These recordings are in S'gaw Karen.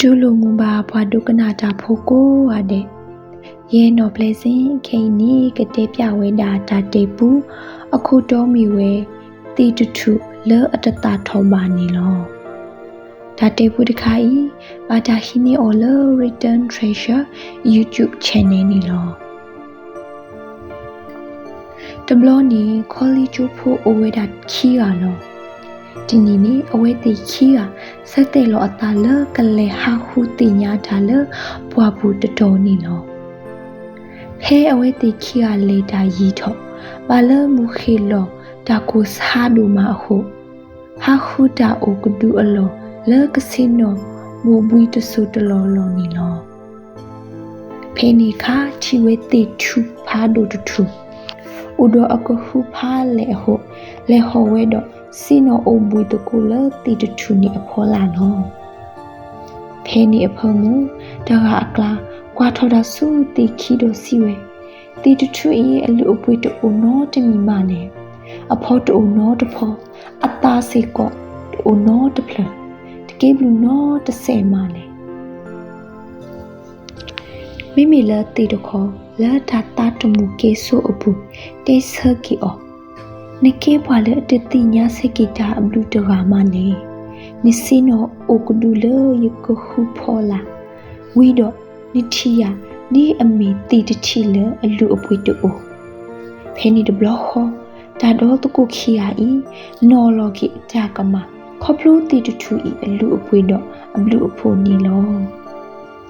တူၢ်လိာ်မုာ်ဘၣ်ပှၤဒိကနၣ်တၢ်ဖိကိးဂၤဒဲး, ယဲနီၢ်ပျဲၢ်စ့ၣ်ခဲအံၤန့ၣ် ကတဲပျးဝဲဒၣ်တၢ်တဲပူ, အခိၣ်တီမ့ၢ်ဝဲ သ့ၣ်တထူၣ်လၢအတသၣ်ထီၣ်ဘၣ်န့ၣ်လီၤ. တၢ်တဲပူတခါအံၤ ဘၣ်တၢ်ဟံးန့ၢ်အီၤလၢ Written Treasure YouTube channel န့ၣ်လီၤ. တဘျီန့ၣ် college ကၠိဖိအိၣ်ဝဲဒၣ်ခံဂၤလီၤ. တနံၤန့ၣ် အဝဲသ့ၣ်ခံဂၤ ဆၢတဲာ်လီၤအသးလၢကလဲၤဟးဃုသ့ၣ်ညါတၢ်လၢပှၢ်ပူၤတတီၤန့ၣ်လီၤ. ဖဲအဝဲသ့ၣ်ခံဂၤလဲၤတၢ်ယံာ်ထီၣ်, ဘၣ်လၢမုၢ်ဃ့ၢ်လီၤတၢ်ကိၢ်ဆါဒိၣ်မးအဃိ, ဟးဃုတၢ်အိၣ်ကဒုအလီၢ်လၢကဆ့ၣ်နီၤမိၢ်ဘှံးတစိၢ်တလီၢ်လီၢ်န့ၣ်လီၤ. ဖဲန့ၣ်အခါ ထံၣ်ဝဲသ့ၣ်ထူၣ်ဖးဒိၣ်တထူၣ် အိၣ်ဒီးအကဟုဖးလဲၢ်အဃိ, လဲၤဟီၣ်ဝဲဒီး ဆ့ၣ်နီၤအိၣ်ဘှံးသကိးလၢသ့ၣ်တထူၣ်န့ၣ်အဖီလာ်လီၤ. ဖဲန့ၣ်အဖၢမုၢ်တဂၤအကျါ ကွၢ်ထီၣ်တၢ်ဆူသ့ၣ်ခံဒီးစံးဝဲ, သ့ၣ်တထူၣ်အံၤ အလုၢ်အပှ့ၤတအိၣ်နီတမံၤမးလဲၣ်. အဖီတအိၣ်နီတဖီ, အသးစ့ၢ်ကီးတအိၣ်နီတဖျၢၣ်, တကဲဘျုးနီတစဲးမးလဲၣ်. မ့မ့ၢ်လၢသ့ၣ်တခီ လၢတၢ်သးတမုာ်ကဲဆိအပူၤ တဲဆၢက့ၤအီၤ, နကဲပှၤလၢအတသ့ၣ်ညါဆၢက့ၤတၢ်အဘျုးတဂၤမးလဲၣ်. နဆ့ၣ်နီၤအိၣ်ကဒုလၢယကဟုဖီလာ်, ဝံၤဒီးနထံၣ်ယၤဒ်အမ့ၢ်သ့ၣ်တထံၣ်လၢအလုၢ်အပှ့ၤတအိၣ်. ဖဲန့ၣ်တဘျီဃီ တၢ်ဒီသကိးခံဂၤအံၤ နီၤလီၤက့ၤအတၢ်ကမၣ် ခီဖျိသ့ၣ်တထူၣ်အံၤအလုၢ်အပှ့ၤဒီးအဘျုးအဖှိၣ်န့ၣ်လီၤ.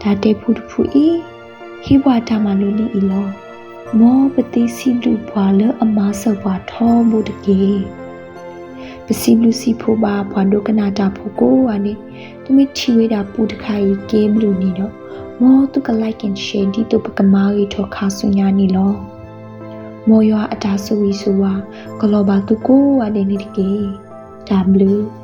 တၢ်တဲပူတဖုအံၤ ဟ့ၣ်ပှၤတၢ်မၤလိန့ၣ်အံၤလီၤ. မ်ပသ့စံးဘျုးပှၤလၢအမၤစၢၤပှၤထီဘိတက့ၢ်. ပစံးဘျုးစံးဖှိၣ်ဘၣ်ပှၤဒိကနၣ်တၢ်ဖိကိးဂၤဒဲး, သုမ့ၢ်ထံၣ်ဝဲဒၣ်ပူတခါအံၤကဲဘျုးန့ၣ်ဒီး, မ်သုက like and share ဒ်သိးပကမၤဂ့ၤထီၣ်ခါဆူညါန့ၣ်လီၤ. မ်ယွၤအတၢ်ဆိၣ်ဂ့ၤဆိၣ်ဝါ ကလီၤဘၣ်သုကိးဂၤဒဲးန့ၣ်တက့ၢ်. တၢ်ဘျုး